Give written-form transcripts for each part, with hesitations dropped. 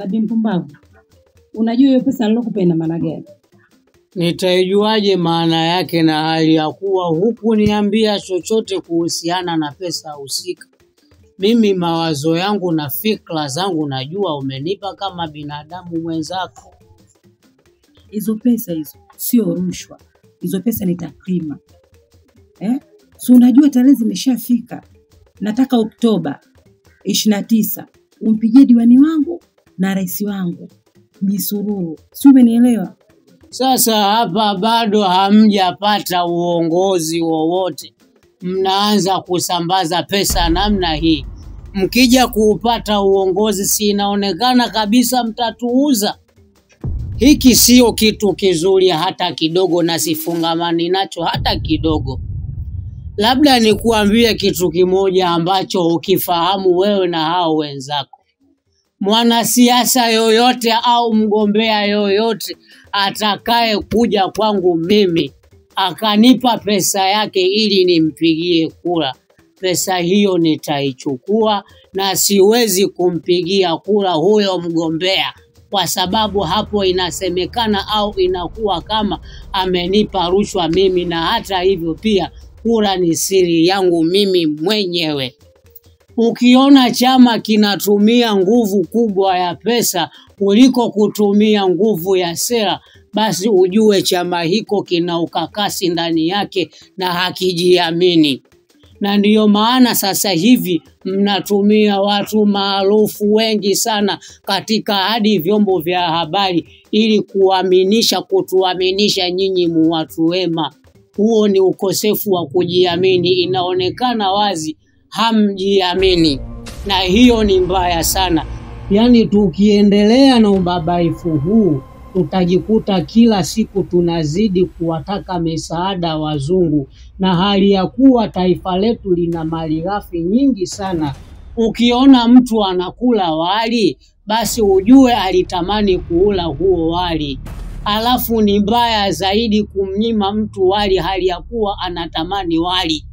Nabii mpumbavu, unajua hiyo pesa nilokupa ina maana gani? Nitaijuaje maana yake na hali ya kuwa hukuniambia chochote kuhusiana na pesa husika? Mimi mawazo yangu na fikra zangu najua umenipa kama binadamu mwenzako. Hizo pesa hizo sio rushwa, hizo pesa ni takrima. So unajua tarehe zimeshafika. Nataka Oktoba 29 umpigie diwani wangu na rais wangu Bi Suluhu. Si umenielewa? Sasa hapa bado hamjapata uongozi wowote, mnaanza kusambaza pesa namna hii. Mkija kuupata uongozi, si inaonekana kabisa mtatuuza? Hiki sio kitu kizuri hata kidogo, na sifungamani nacho hata kidogo. Labda nikuambie kitu kimoja ambacho ukifahamu wewe na hao wenzako. Mwanasiasa yoyote au mgombea yoyote atakaye kuja kwangu mimi akanipa pesa yake ili nimpigie kura, pesa hiyo nitaichukua na siwezi kumpigia kura huyo mgombea, kwa sababu hapo inasemekana au inakuwa kama amenipa rushwa mimi, na hata hivyo pia kura ni siri yangu mimi mwenyewe. Ukiona chama kinatumia nguvu kubwa ya pesa kuliko kutumia nguvu ya sera, basi ujue chama hiko kina ukakasi ndani yake na hakijiamini. Na ndiyo maana sasa hivi mnatumia watu maarufu wengi sana katika hadi vyombo vya habari ili kuaminisha, kutuaminisha nyinyi mu watu wema. Huo ni ukosefu wa kujiamini, inaonekana wazi hamjiamini, na hiyo ni mbaya sana. Yaani tukiendelea na ubabaifu huu tutajikuta kila siku tunazidi kuwataka misaada wazungu, na hali ya kuwa taifa letu lina malighafi nyingi sana. Ukiona mtu anakula wali, basi ujue alitamani kuula huo wali. Alafu ni mbaya zaidi kumnyima mtu wali hali ya kuwa anatamani wali.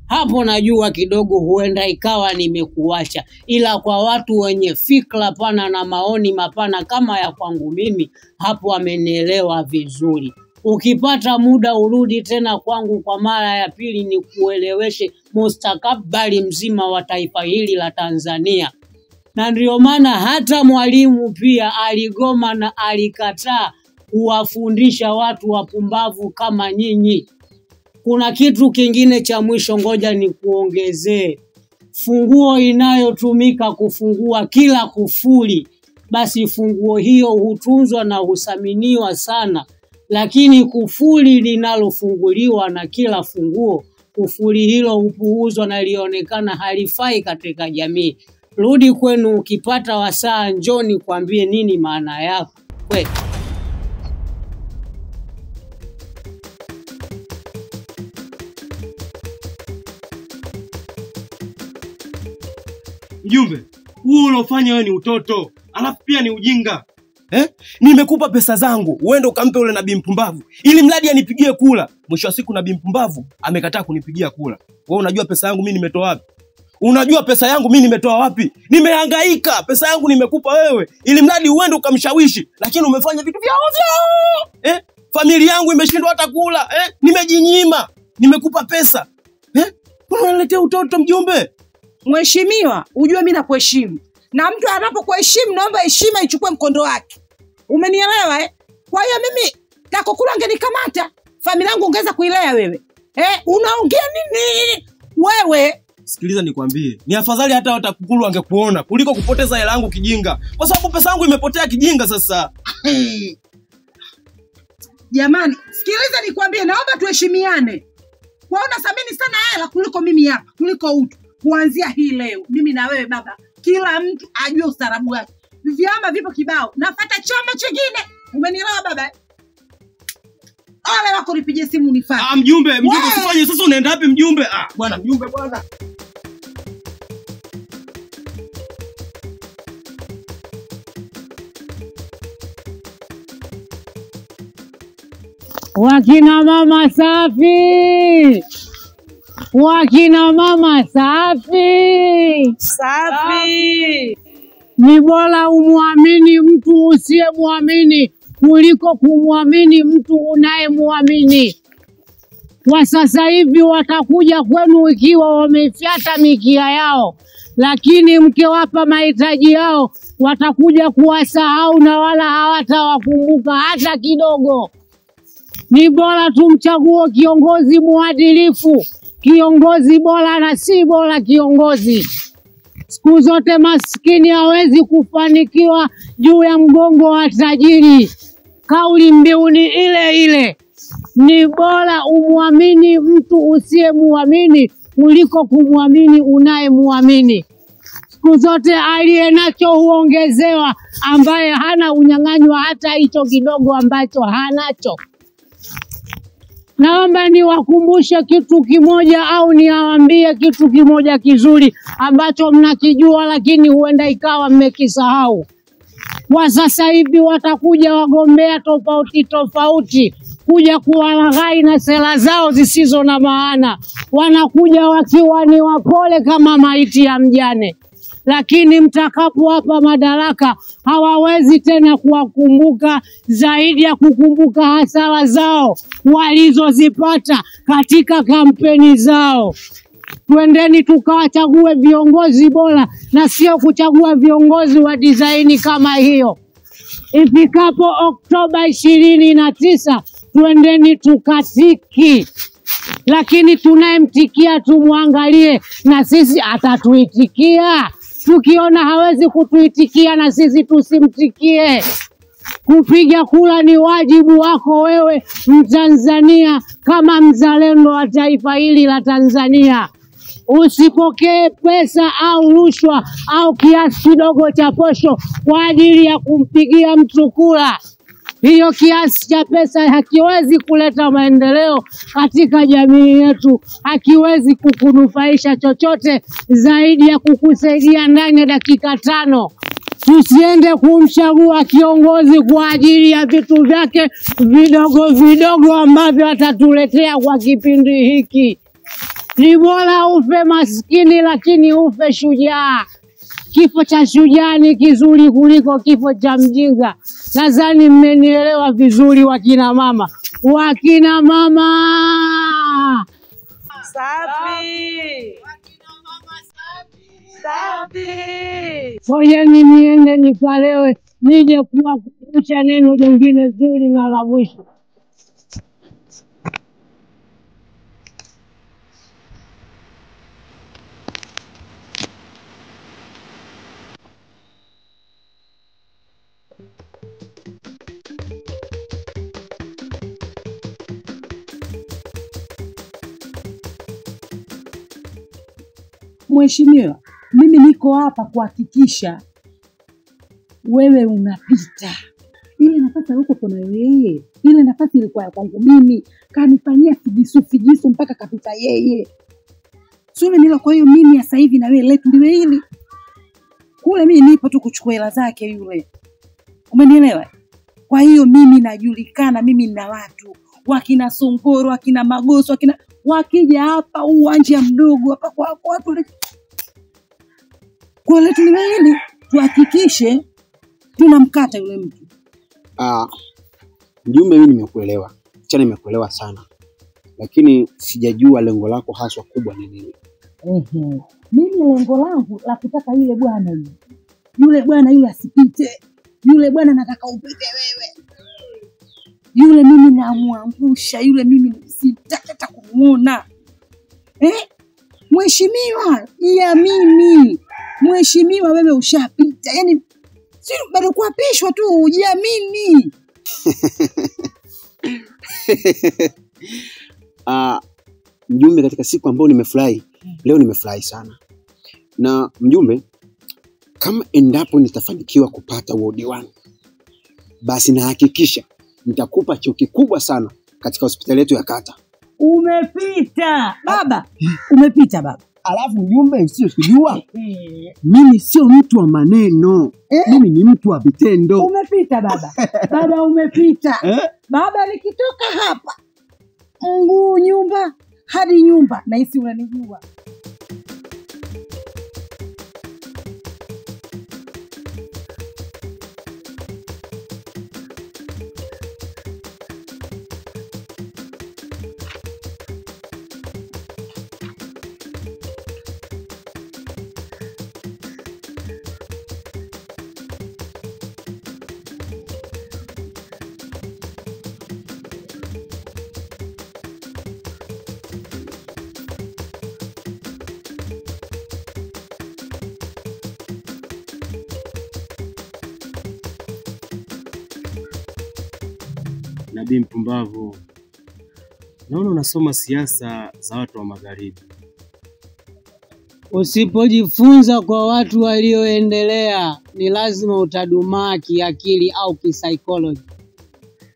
Hapo najua kidogo huenda ikawa nimekuacha, ila kwa watu wenye fikra pana na maoni mapana kama ya kwangu mimi, hapo amenielewa vizuri. Ukipata muda urudi tena kwangu kwa mara ya pili nikueleweshe mustakabali mzima wa taifa hili la Tanzania. Na ndio maana hata Mwalimu pia aligoma na alikataa kuwafundisha watu wapumbavu kama nyinyi. Kuna kitu kingine cha mwisho, ngoja nikuongezee. Funguo inayotumika kufungua kila kufuli, basi funguo hiyo hutunzwa na huthaminiwa sana. Lakini kufuli linalofunguliwa na kila funguo, kufuli hilo hupuuzwa na lionekana halifai katika jamii. Rudi kwenu ukipata wasaa, njoo nikwambie nini maana yako. Kwe. Mjumbe, huo unaofanya wewe ni utoto, alafu pia ni ujinga. Nimekupa pesa zangu, uende ukampe ule nabii mpumbavu ili mradi anipigie kula. Mwisho wa siku nabii mpumbavu amekataa kunipigia kula. Wewe unajua pesa yangu mimi nimetoa wapi? Unajua pesa yangu mimi nimetoa wapi? Nimehangaika, pesa yangu nimekupa wewe ili mradi uende ukamshawishi, lakini umefanya vitu vya ovyo. Familia yangu imeshindwa hata kula. Nimejinyima, nimekupa pesa. Unaniletea utoto mjumbe? Mheshimiwa, ujue mimi nakuheshimu. Na mtu anapokuheshimu naomba heshima ichukue mkondo wake. Umenielewa eh? Kwa hiyo mimi TAKUKURU angenikamata, familia yangu ungeweza kuilea wewe. Unaongea nini? Wewe sikiliza nikwambie, ni afadhali hata TAKUKURU angekuona kuliko kupoteza hela yangu kijinga. Kwa sababu pesa yangu imepotea kijinga sasa. Jamani, sikiliza nikwambie, naomba tuheshimiane. Waona thamini sana hela kuliko mimi hapa, kuliko utu. Kuanzia hii leo, mimi na wewe baba, kila mtu ajue ustaarabu wake. Vyama vipo kibao, nafuata chama chingine. Umenielewa baba? Ole wako nipigie simu unifuate. Mjumbe, mjumbe usifanye sasa. Unaenda wapi mjumbe? Bwana mjumbe bwana. Wakina mama safi. Wakina mama safi. Safi. Ni bora umwamini mtu usiyemwamini kuliko kumwamini mtu unayemwamini. Kwa sasa hivi watakuja kwenu ikiwa wamefyata mikia yao, lakini mkiwapa mahitaji yao watakuja kuwasahau na wala hawatawakumbuka hata kidogo. Ni bora tumchague kiongozi mwadilifu, kiongozi bora na si bora kiongozi. Siku zote maskini hawezi kufanikiwa juu ya mgongo wa tajiri. Kauli mbiu ni ile ile. Ni bora umwamini mtu usiyemuamini kuliko kumwamini unayemuamini. Siku zote aliye nacho huongezewa, ambaye hana unyang'anywa hata hicho kidogo ambacho hanacho. Naomba niwakumbushe kitu kimoja au niwaambie kitu kimoja kizuri ambacho mnakijua lakini huenda ikawa mmekisahau. Kwa sasa hivi watakuja wagombea tofauti tofauti kuja kuwalaghai na sera zao zisizo na maana. Wanakuja wakiwa ni wapole kama maiti ya mjane, lakini mtakapowapa madaraka hawawezi tena kuwakumbuka zaidi ya kukumbuka hasara zao walizozipata katika kampeni zao. Twendeni tukawachague viongozi bora na sio kuchagua viongozi wa dizaini kama hiyo. Ifikapo Oktoba 29 twendeni tukatiki, lakini tunayemtikia tumwangalie na sisi atatuitikia. Tukiona hawezi kutuitikia na sisi tusimtikie. Kupiga kura ni wajibu wako wewe Mtanzania, kama mzalendo wa taifa hili la Tanzania. Usipokee pesa au rushwa au kiasi kidogo cha posho kwa ajili ya kumpigia mtu kura. Hiyo kiasi cha pesa hakiwezi kuleta maendeleo katika jamii yetu, hakiwezi kukunufaisha chochote zaidi ya kukusaidia ndani ya dakika 5. Tusiende kumchagua kiongozi kwa ajili ya vitu vyake vidogo vidogo ambavyo atatuletea kwa kipindi hiki. Ni bora ufe maskini lakini ufe shujaa. Kifo cha shujaa ni kizuri kuliko kifo cha mjinga. Nadhani mmenielewa vizuri wakina mama. Wakina mama! Safi! Wakina mama safi! Safi! Ngojeni niende nikalewe, nije kuwakumbusha neno jingine zuri na la mwisho. Mheshimiwa, mimi niko hapa kuhakikisha wewe unapita. Ile nafasi huko kuna yeye, ile nafasi ilikuwa ya kwangu mimi, kanifanyia figisu figisu mpaka kapita yeye. Sio mimi. Kwa hiyo mimi sasa hivi na wewe letu liwe hili. Kule mimi nipo tu kuchukua hela zake yule. Umenielewa? Kwa hiyo mimi najulikana, mimi nina watu wakina Songoro, wakina Magoso, wakina wakija hapa uwanja mdogo hapa kwa watu. Kwa letu liwe hili, tuhakikishe tunamkata yule mtu. Mjumbe, mimi nimekuelewa. Chana nimekuelewa sana. Lakini sijajua lengo lako haswa kubwa ni nini. Mimi lengo langu la kutaka yule bwana yule. Yule bwana yule asipite. Yule bwana nataka upite wewe. Yule mimi namuangusha, yule mimi sitaki hata kumuona. Mheshimiwa, ya mimi. Mheshimiwa wewe ushapita. Yaani si bado kuapishwa tu, ujiamini. Mjumbe, katika siku ambayo nimefurahi, leo nimefurahi sana. Na mjumbe, kama endapo nitafanikiwa kupata udiwani, basi nahakikisha nitakupa cheo kikubwa sana katika hospitali yetu ya kata. Umepita baba, umepita baba. Alafu mjumbe, sio kujua mimi sio mtu wa maneno, mimi ni mtu wa vitendo. Umepita baba. Baba umepita. Baba nikitoka hapa mguu nyumba hadi nyumba nahisi unanijua. Nabii mpumbavu, naona unasoma siasa za watu wa magharibi. Usipojifunza kwa watu walioendelea, ni lazima utadumaa kiakili au kisaikolojia.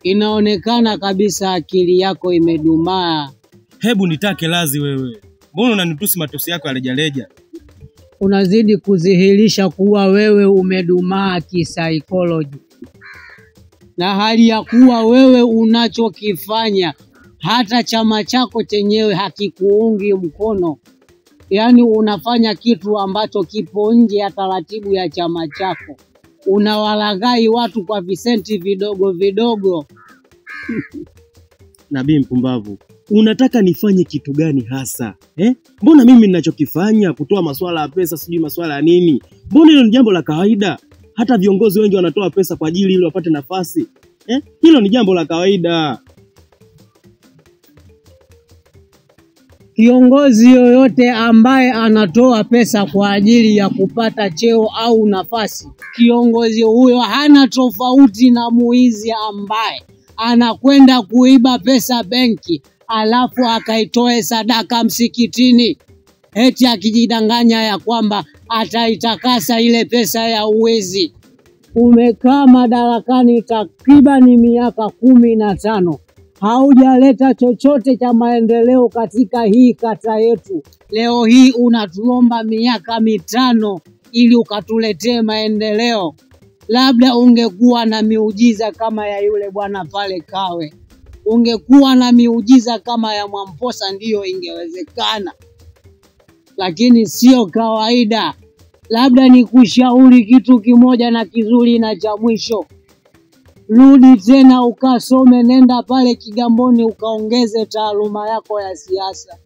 Inaonekana kabisa akili yako imedumaa. Hebu nitake lazi wewe, mbona unanitusi matusi yako ya rejareja? Unazidi kudhihirisha kuwa wewe umedumaa kisaikolojia, na hali ya kuwa wewe unachokifanya hata chama chako chenyewe hakikuungi mkono. Yaani unafanya kitu ambacho kipo nje ya taratibu ya chama chako, unawalaghai watu kwa visenti vidogo vidogo. Nabii mpumbavu, unataka nifanye kitu gani hasa eh? Mbona mimi ninachokifanya kutoa masuala ya pesa, sijui masuala ya nini, mbona hilo ni jambo la kawaida. Hata viongozi wengi wanatoa pesa kwa ajili ili wapate nafasi eh? Hilo ni jambo la kawaida. Kiongozi yoyote ambaye anatoa pesa kwa ajili ya kupata cheo au nafasi, kiongozi huyo hana tofauti na muizi ambaye anakwenda kuiba pesa benki alafu akaitoe sadaka msikitini, eti akijidanganya ya kwamba ataitakasa ile pesa ya uwizi. Umekaa madarakani takribani miaka 15, haujaleta chochote cha maendeleo katika hii kata yetu. Leo hii unatuomba miaka 5 ili ukatuletee maendeleo. Labda ungekuwa na miujiza kama ya yule bwana pale Kawe, ungekuwa na miujiza kama ya Mwamposa, ndiyo ingewezekana, lakini sio kawaida. Labda nikushauri kitu kimoja na kizuri na cha mwisho. Rudi tena ukasome, nenda pale Kigamboni ukaongeze taaluma yako ya siasa.